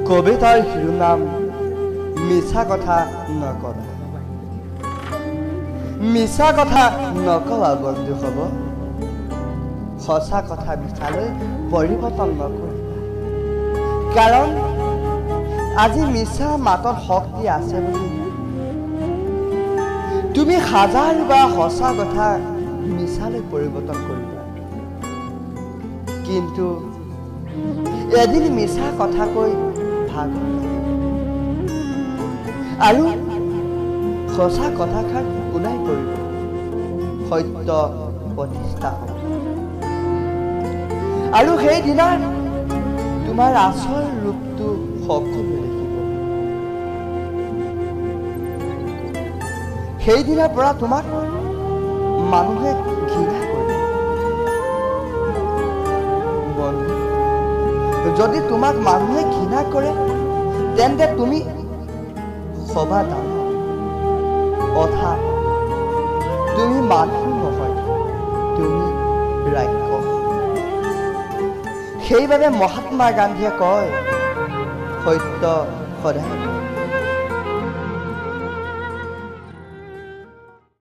কবিতাৰ শিৰোনাম মিছা কথা নকবা। মিছা কথা নকবা বন্ধু হ'ব, সঁচা কথা মিছালৈ পৰিৱৰ্তন নকৰিবা। কাৰণ আজি মিছা মাতত শক্তি আছে বুলি তুমি হাজাৰ বা সঁচা কথা মিছালৈ পৰিৱৰ্তন কৰিবা, কিন্তু এদিন মিছা কথা কৈ ভাগৰ লাগিব আৰু সঁচা কথাষাৰ ওলাই পৰিব, সত্য প্ৰতিষ্ঠা হ'ব। আৰু সেইদিনা তোমাৰ আচল ৰূপটো সকলোৱে দেখিব। সেইদিনাৰ পৰা তোমাক মানুহে ঘৃণা কৰিব। বন্ধু, যদি তোমাক মানুহে ঘৃণা কৰে তেন্তে তুমি সবা দানৱ, অৰ্থাৎ তুমি মানুহ নহয়, তুমি ৰাক্ষস। সেইবাবে মহাত্মা গান্ধীয়ে কয়, সত্য সদায়।